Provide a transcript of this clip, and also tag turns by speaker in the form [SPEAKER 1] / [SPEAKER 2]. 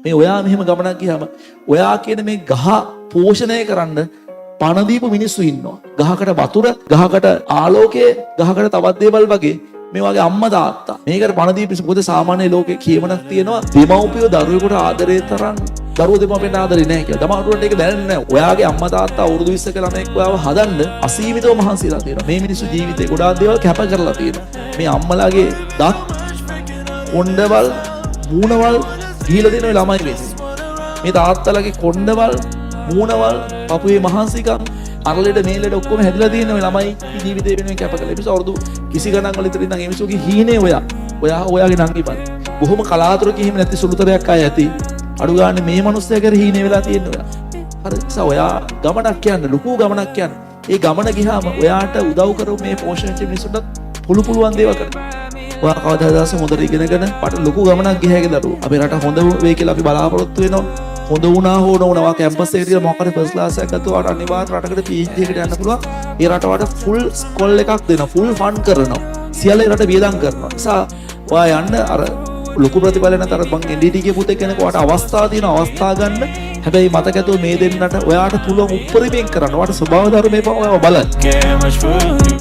[SPEAKER 1] මේ ඔයා මෙහෙම ගමනක් ගියාම ඔයා කියන මේ ගහ පෝෂණය කරන්න පණ දීපු මිනිස්සු ඉන්නවා. ගහකට වතුර, ගහකට ආලෝකය, ගහකට තවත් දේවල් වගේ මේ වගේ අම්මා තාත්තා. මේකට පණ දීපු මිනිස්සු. මොකද සාමාන්‍ය ලෝකේ කියමනක් තියෙනවා, දෙමව්පියෝ දරුවෙකුට ආදරේ තරම් දරුවෝ දෙමව්පියන්ට ආදරේ නැහැ කියලා. දමහරුවන්ට ඒක දැනෙන්නේ නැහැ. ඔයාගේ අම්මා තාත්තා අවුරුදු 20ක ළමයෙක් ඔයාව හදන්න අසීමිතව මහන්සිලා තියෙනවා. මේ මිනිස්සු ජීවිතේ ගොඩාක් දේවල් කැප කරලා තියෙනවා. මේ අම්මලාගේ දත්, කොණ්ඩවල්, මූණවල් ගිහිලා තියෙන ඔය ළමයි වෙන්නේ. මේ තාත්තලාගේ කොණ්ඩවල්, මූණවල්, පපුවේ මහන්සිකම්, අර ලෙඩ මේ ලෙඩ ඔක්කොම හැදිලා තියෙන ඔය ළමයි ජීවිතේ වෙනුවෙන් කැප කළා. ඒ මිනිස්සු අවුරුදු 20 ගණන් වල ඉතින් ඉඳන් ඒ මිනිස්සුගේ හීනේ ඔයා. ඔයා ඔයාගේ නංගි බං. බොහොම කලාතුරකින් එහෙම නැති සුළුතරයක් අය ඇති. අඩු ගානේ මේ මනුස්සයා කර හීනේ වෙලා තියෙන ඔයා. හරි. නිසා ඔයා ගමනක් යන්න, ලොකු ගමනක් යන්න. ඒ ගමන ගියාම ඔයාට උදව් කරපු මේ පෝෂණය වෙච්ච මිනිස්සුන්ටත් පුළු පුළුවන් දේවල් කරන්න. ඔයා කවදා දවසක හොඳට ඉගෙනගෙන පට ලොකු ගමනක් ගිය හැකි දරුවෝ. අපේ රට හොඳ වෙයි කියලා අපි බලාපොරොත්තු වෙනවා. හොඳ වුණා හෝ නොවුණා ඔයා කැම්පස් එකට ගිහලා මොකක් හරි ෆස්ට් ක්ලාස් එකක් ගත්තොත් ඔයාට අනිවාර්ය රටකට PhD එකට යන්න පුළුවන්. ඒ රට ඔයාට ෆුල් ස්කොල් එකක් දෙනවා. ෆුල් ෆන්ඩ් කරනවා. සියල්ල ඒ රට වියදම් කරනවා. නිසා ඔයා යන්න අර ලොකු ප්‍රතිඵල නැත අර බං NDT කියපු පුතෙක් කෙනෙක් ඔයාට අවස්ථාව තියෙනවා, අවස්ථා ගන්න. හැබැයි මතක ඇතුව මේ දෙන්නට ඔයාට පුළුවන් උප්පරිමයෙන් කරන්න. ඔයාට ස්වභාව ධර්මයේ පව ඔයාව බලන්න.
[SPEAKER 2] Care much for you.